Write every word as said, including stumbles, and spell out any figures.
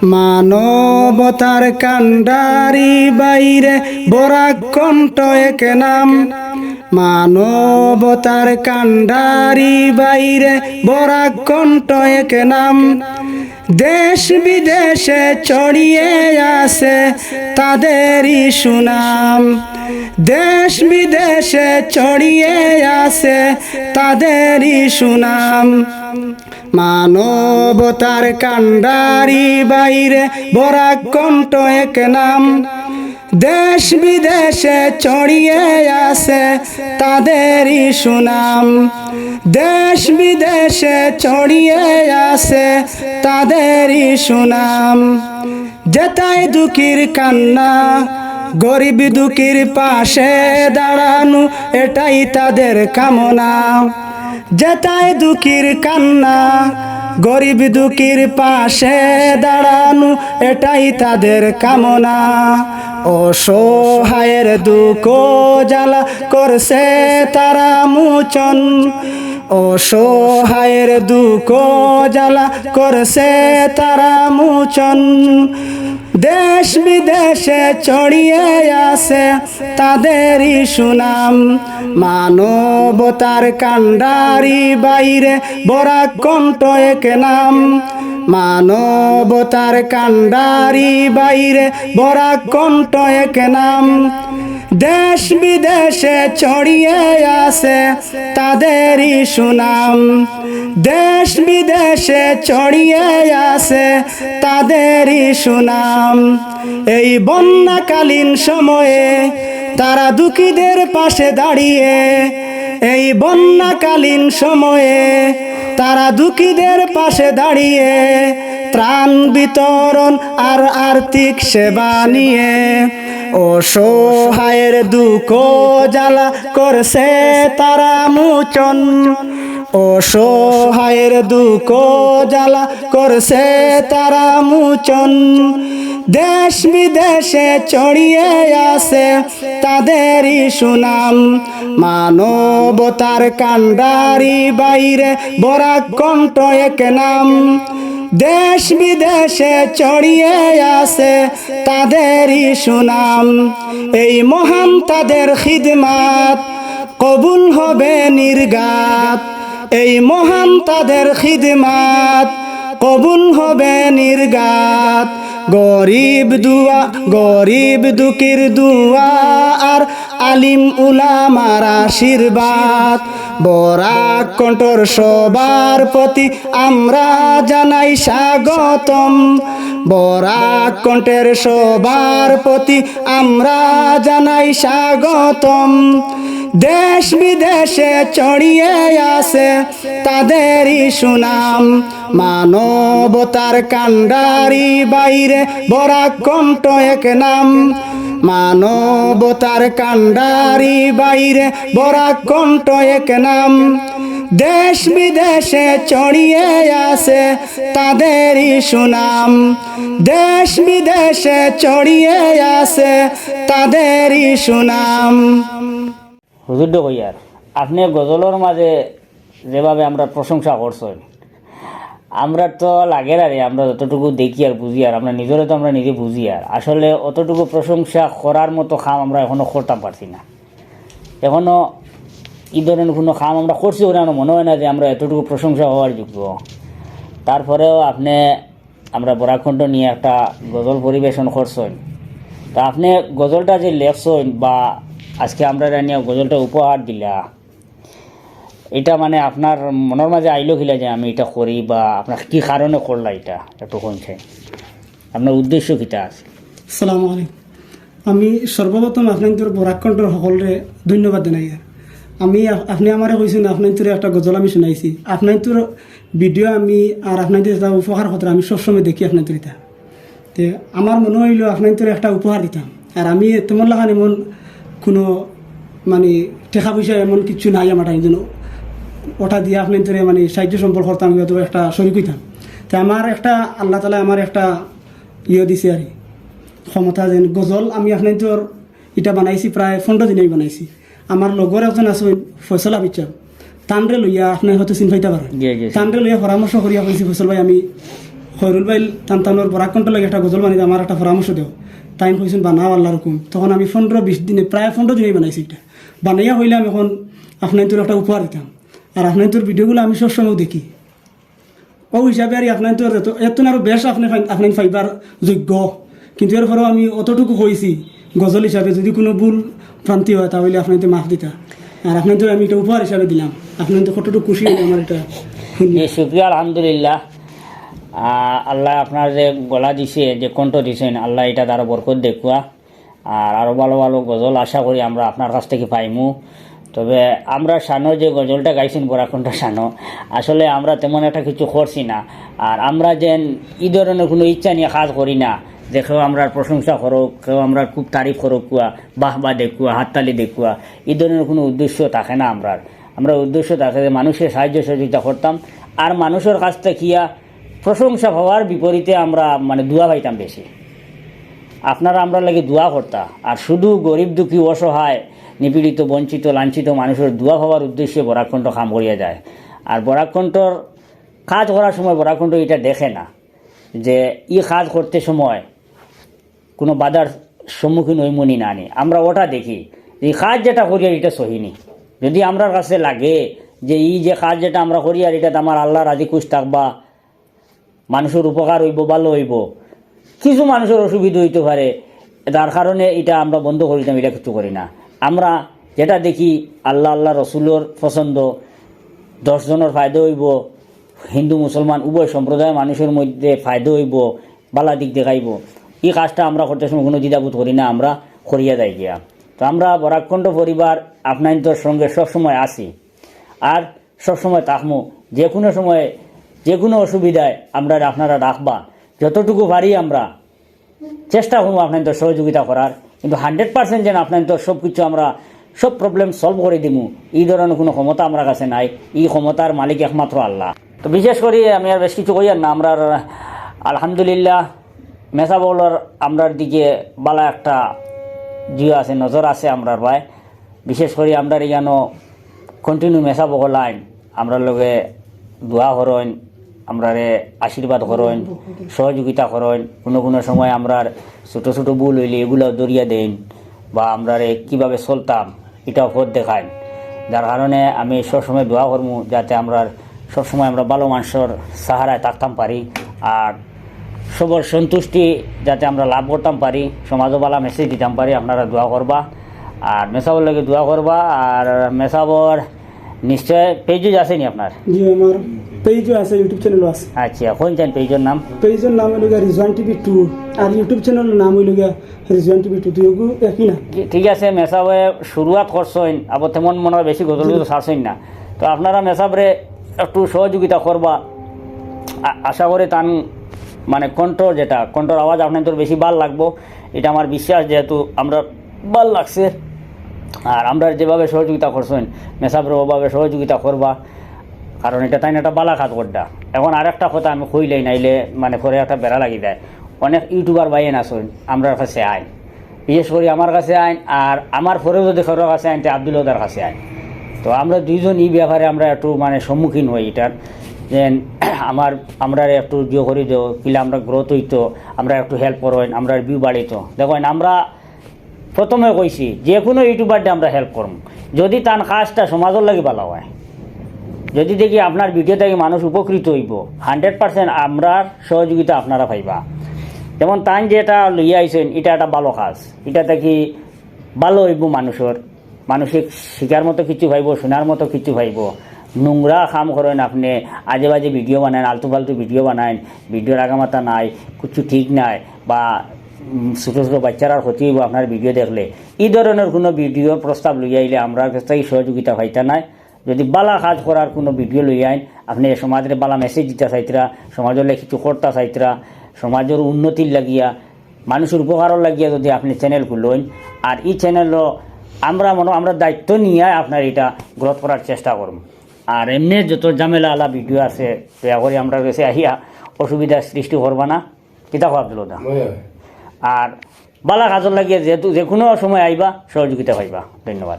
মানবতার কাণ্ডারি বাইরে বরাক কণ্ঠ এক নাম। মানবতার কাণ্ডারি বাইরে বরাক কণ্ঠ এক নাম। দেশ বিদেশে ছড়িয়ে আছে তাদেরই সুনাম। দেশ বিদেশে ছড়িয়ে আছে তাদেরই সুনাম। মানবতার কাণ্ডারি বাইরে বরাক কণ্ঠ এক নাম। দেশ বিদেশে ছড়িয়ে আছে তাদেরই সুনাম। দেশ বিদেশে ছড়িয়ে আছে তাদেরই সুনাম। যেথায় দুঃখীর কান্না, গরিব দুঃখীর পাশে দাঁড়ানো, এটাই তাদের কামনা। যেথায় দুঃখীর কান্না, গরিব দুঃখীর পাশে দাঁড়ানো, এটাই তাদের কামনা। অসহায়ের দুঃখ জ্বালা করছে তারা মোচন। অসহায়ের দুঃখ জ্বালা করছে তারা মোচন। দেশ বিদেশে ছড়িয়ে আছে তাদেরই সুনাম। মানবতার কাণ্ডারি বাইরে বরাক কণ্ঠ এক নাম। মানবতার কাণ্ডারি বাইরে বরাক কণ্ঠ এক নাম। দেশ বিদেশে ছড়িয়ে আছে তাদেরই সুনাম। দেশ বিদেশে ছড়িয়ে আছে তাদেরই সুনাম। এই বন্যাকালীন সময়ে তারা দুঃখীদের পাশে দাঁড়িয়ে, এই বন্যাকালীন সময়ে তারা দুঃখীদের পাশে দাঁড়িয়ে ত্রাণ বিতরণ আর আর্থিক সেবা নিয়ে অসহায়ের দুঃখ জ্বালা করছে তারা মোচন। অসহায়ের দুঃখ জ্বালা করছে তারা মোচন। দেশ বিদেশে ছড়িয়ে আছে তাদেরই সুনাম। মানবতার কাণ্ডারি বাইরে বরাক কণ্ঠ এক নাম। দেশ বিদেশে ছড়িয়ে আছে তাদেরই সুনাম। এই মহান তাদের খিদমাত কবুল হবে নির্ঘাত। এই মহান তাদের খিদমাত কবুল হবে নির্ঘাত। গরিব দুয়া, গরিব দুঃখীর দুয়া আর আলিম উলামার আশীর্বাদ। বরাক কণ্ঠর সবার প্রতি আমরা জানাই স্বাগতম। বরাক কণ্ঠের সবার প্রতি আমরা জানাই স্বাগতম। দেশ বিদেশে ছড়িয়ে আছে তাদেরই সুনাম। মানবতার কাণ্ডারি বাইরে বরাক কণ্ঠ এক নাম। মানবতার কাণ্ডারি বাইরে বরাক কণ্ঠ এক নাম। দেশ বিদেশে ছড়িয়ে আছে তাদেরই সুনাম। দেশ বিদেশে ছড়িয়ে আছে তাদেরই সুনাম। হুজুর ডো কইয়ার, আপনে গজলর মাঝে যেভাবে আমরার প্রশংসা করছইন, আমরার তো লাগের আরে, আমরা যতটুকু দেখি আর বুঝি আর আমরা নিজরে তো আমরা নিজে বুঝি আর আসলে অতটুকু প্রশংসা করার মতো কাম আমরা এখনো করতাম পারছি না। এখনো ই ধরনের কোনো কাম আমরা করছি বলে আমার মনে হয় না যে আমরা এতটুকু প্রশংসা হওয়ার যোগ্য। তারপরেও আপনে আমরা বরাক কণ্ঠ নিয়া একটা গজল পরিবেশন করছইন, তা আপনে গজলটা যে লেখছইন বা আজকে আমরারে নিয়া গজলটা উপহার দিলা, ইটা মানে আপনার মনর মাঝে আইলো কিলা যে আমি ইটা করি বা আপনার কি কারণে করলা ইটা, একটু কইন চাই, আপনার উদ্দেশ্য কিতা আছে? আসসালামু আলাইকুম। আমি সর্বপ্রথম আপনাইন্তর বরাক কণ্ঠর হকলরে ধন্যবাদ জানাইয়ার। আমি আপ-, আপনে আমারে কইছইন আপনাইন্তরে একটা গজল আমি শুনাইছি। আপনাইন্তর ভিডিও আমি আর আপনাইন্তর যেটা উপহার কথা আমি সবসময় দেখি আপনাইন্তর ইটা। তে আমার মনে অইলো আপনাইন্তরে একটা উপহার দিতাম। আর আমি তেমন লাখান এমন কোনো মানে টেকা পয়সা এমন কিচ্ছু নাই আমার টাইম জন্য ওটা দিয়া আপনাইন্তরে মানে সাহায্য সম্বল করতাম, হয়তো একটা শরিক অইতাম। তে আমার একটা আল্লাহ তাআলায় আমার একটা ইয়ে দিছে আর কি, ক্ষমতা যেন গজল আমি আপনাইন্তর ইটা বানাইছি, প্রায় পনেরো দিন আমি বানাইছি। আমার লগর একজন আছইন ফয়সল হাফিজ সাহেব, তানরে লইয়া আপনে হয়তো চিন পাইতা পারেন। জি, জি, জি। তানরে লইয়া পরামর্শ করিয়া কইছি, "ফয়সল ভাই, আমি খয়রুল ভাই তান তানোর বরাক কণ্ঠর লাগি একটা গজল বানাইতে আমার একটা পরামর্শ দেও। তাইন কইছইন বানাও আল্লাহর হুকুম। তখন আমি পনেরো বিশ দিনে, প্রায় পনেরো দিনেই বানাইছি এটা। বানাইয়া কইলাম এখন আপনাইনতরে একটা উপহার দিতাম। আর আপনাইনতর ভিডিওগুলা আমি সবসময় দেখি। অউ হিসাবে আর আপনাইনতর এত, এত আরো বেশ আপনে পাই-, আপনাইন পাইবার যোগ্য। কিন্তু এরপরেও আমি অতটুকু কইছি, গজল হিসাবে যদি কুনু ভুল ভ্রান্তি অয়, তা অইলে আপনাইনতে মাফ দিতা। আর আপনাইনতরে আমি এটা উপহার হিসাবে দিলাম। আপনাইনতে কতটুকু খুশি অইলে আমার এটা হুনিয়া। জি, শুক্রিয়া, আলহামদুলিল্লাহ। আহ, আল্লায় আপনার যে গলা দিছে, যে কণ্ঠ দিছইন, আল্লায় ইটাত আরো বরকত দেউক্কা। আর আরো ভালো ভালো গজল আশা করি আমরা আপনার কাছ থাকি পাইমু। তবে আমরার শানো যে গজলটা গাইছইন বরাক কণ্ঠর শানো, আসলে আমরা তেমন একটা কিছু করছি না। আর আমরা যেন ই ধরনের কুনু ইচ্ছা নিয়া কাজ করি না যে কেউ আমরার প্রশংসা করউক, কেউ আমরার খুব তারিফ করউক্কা, বাহবা দেউক্কা, হাততালি দেউক্কা, ই ধরনের কুনু উদ্দেশ্য থাকে না আমরার। আমরার উদ্দেশ্য থাকে যে মানুষরে সাহায্য সহযোগিতা করতাম, আর মানুষর কাছ থাকিয়া প্রশংসা পাওয়ার বিপরীতে আমরা মানে দোয়া পাইতাম বেশি। আপনারা আমরার লাগি দোয়া করতা, আর শুধু গরিব দুঃখী অসহায় নিপীড়িত বঞ্চিত লাঞ্ছিত মানুষর দোয়া পাওয়ার উদ্দেশ্যে বরাক কণ্ঠ কাম করিয়া যায়। আর বরাক কণ্ঠর কাজ করার সময় বরাক কণ্ঠ ইটা দেখে না যে ই কাজ করতে সময় কুনু বাধার সম্মুখীন অইমু নি না নি। আমরা ওটা দেখি যে ই কাজ যেটা করিয়ার ইটা সহি নি। যদি আমরার কাছে লাগে যে ই যে কাজ যেটা আমরা করিয়ার ইটাত আমার আল্লাহ রাজি খুশ থাকবা, মানুষর উপকার অইবো, ভালো অইবো, কিছু মানুষর অসুবিধা অইতো পারে, যার কারণে ইটা আমরা বন্ধ করিতাম, ইটা কিছু করি না। আমরা যেটা দেখি আল্লাহ, আল্লাহ রসুলর পছন্দ, দশ জনর ফায়দা অইবো, হিন্দু মুসলমান উভয় সম্প্রদায় মানুষর মধ্যে ফায়দা অইবো, ভালা দিক দেখাইবো, ই কাজটা আমরা করতে সময় কুনু দ্বিধাবোধ করি না, আমরা করিয়া যাইগিয়া। তো আমরা বরাক কণ্ঠ পরিবার আপনাইনতর সঙ্গে সবসময় আছি, আর সবসময় থাকমু। যে কুনু সময় যে কুনু অসুবিধায় আমরারে আপনারা ডাকবা, যতটুকু পারি আমরা চেষ্টা করমু আপনাইনতর সহযোগিতা করার, কিন্তু হান্ড্রেড পার্সেন্ট যেন আপনাইনতর সব কিছু আমরা সব প্রবলেম সলভ করি দিমু, ই ধরনের কুনু ক্ষমতা আমরার কাছে নাই। ই ক্ষমতার মালিক একমাত্র আল্লাহ। তো বিশেষ করি আমি আর বেশ কিছু কইয়ার না, আমরার আলহামদুলিল্লাহ মেসাব অকলর আমরার দিকে ভালা একটা জিও আছে, নজর আছে আমরার বায়। বিশেষ করি আমরার ইখানো কন্টিনিউ মেসাব অকল আইন, আমরার লগে দোয়া করইন, আমরারে আশীর্বাদ করইন, সহযোগিতা করইন। কুনু কুনু সময় আমরার ছোট ছোট ভুল অইলে ইগুলাও ধরিয়া দেইন, বা আমরারে কিভাবে চলতাম ইটাও পথ দেখাইন। যার কারণে আমি সবসময় দোয়া করমু যাতে আমরার সবসময় আমরা ভালো মানষর সাহারায় থাকতাম পারি, আর সবর সন্তুষ্টি যাতে আমরা লাভ করতাম পারি, সমাজও ভালা মেসেজ দিতাম পারি। আপনারা দোয়া করবা, আর মেসাবর লগে দোয়া করবা। আর মেসাবর নিশ্চয় পেজও আছে নি আপনার? জি, আমার পেজও আছে, ইউটিউব চ্যানেলও আছে। আচ্ছা, কইন চাইন পেজর নাম? পেজর নাম অইলো গিয়া রিজওয়ান টিভি টু, আর ইউটিউব চ্যানেলর নাম অইলো গিয়া রিজওয়ান টিভি টু, দুইগু একই নাম। জি, ঠিক আছে, মেসাবে শুরুয়াত করছইন, আবার তেমন মনে হয় বেশি গজল তো ছাড়ছইন না। তো আপনারা মেসাবরে একটু সহযোগিতা করবা, আ-, আশা করি তান মানে কণ্ঠ যেটা, কণ্ঠর আওয়াজ আপনাইনতর বেশি ভালা লাগবো, ইটা আমার বিশ্বাস, যেহেতু আমরার ভালা লাগছে। আর আমরারে যেভাবে সহযোগিতা করছইন, মেসাবরে ওভাবে সহযোগিতা করবা, কারণ ইটা তাইন একটা ভালা কাজ কররা। এখন আরেকটা কথা আমি কইলাই, নাইলে মানে পরে একটা বেড়া লাগি যায়। অনেক ইউটিউবার ভাইয়াইন আছইন, আমরার কাছে আইন, বিশেষ করি আমার কাছে আইন, আর আমার পরেও যদি কারোর কাছে আইন, তে আব্দুল ওদার কাছে আইন। তো আমরা দুইজন ই ব্যাপারে আমরা একটু মানে সম্মুখীন অই ইটার, যে আমার, আমরারে একটু জিও করি দেও, কিলা আমরা গ্রোথ অইতো, আমরা একটু হেল্প করইন, আমরার ভিউ বাড়িতো। দেখইন, আমরা প্রথমে কইছি, যে কুনু ইউটিউবাররে আমরা হেল্প করমু, যদি তান কাজটা সমাজর লাগি ভালা অয়, যদি দেখি আপনার ভিডিও থাকি মানুষ উপকৃত অইবো, হান্ড্রেড পার্সেন্ট আমরার সহযোগিতা আপনারা পাইবা। যেমন তাইন যেটা লইয়া আইছইন, ইটা একটা ভালো কাজ, ইটা থাকি ভালো অইবো মানুষর, মানুষে শিখার মতো কিছু পাইবো, শোনার মতো কিছু পাইবো। নোংরা কাম করইন আপনে, আজে বাজে ভিডিও বানাইন, আলতু ফালতু ভিডিও বানাইন, ভিডিওর আগামাথা নাই, কিছু ঠিক নাই, বা উম, ছোট ছোট বাচ্চারার ক্ষতি অইবো আপনার ভিডিও দেখলে। ই ধরনের কুনু ভিডিওর প্রস্তাব লইয়া আইলে আমরার কাছ থাকি সহযোগিতা পাইতা নায়। যদি ভালা কাজ করার কুনু ভিডিও লইয়া আইন, আপনে সমাজরে ভালা মেসেজ দিতা চাইতরা, সমাজর লাগি কিছু করতা চাইতরা, সমাজর উন্নতির লাগিয়া, মানুষর উপকারর লাগিয়া যদি আপনে চ্যানেল খুলইন, আর ই চ্যানেলও আমরা মনো, আমরা দায়িত্ব নিয়া আপনার ইটা গ্রোথ করার চেষ্টা করমু। আর এমনে যত ঝামেলা আলা ভিডিও আছে, দয়া করি আমরার গেছে আইয়া অসুবিধার সৃষ্টি করবা না। কিতা কও আব্দুল ওদা? আর ভালা কাজর লাগিয়া যেহেতু যে কুনু সময় আইবা, সহযোগিতা পাইবা। ধন্যবাদ।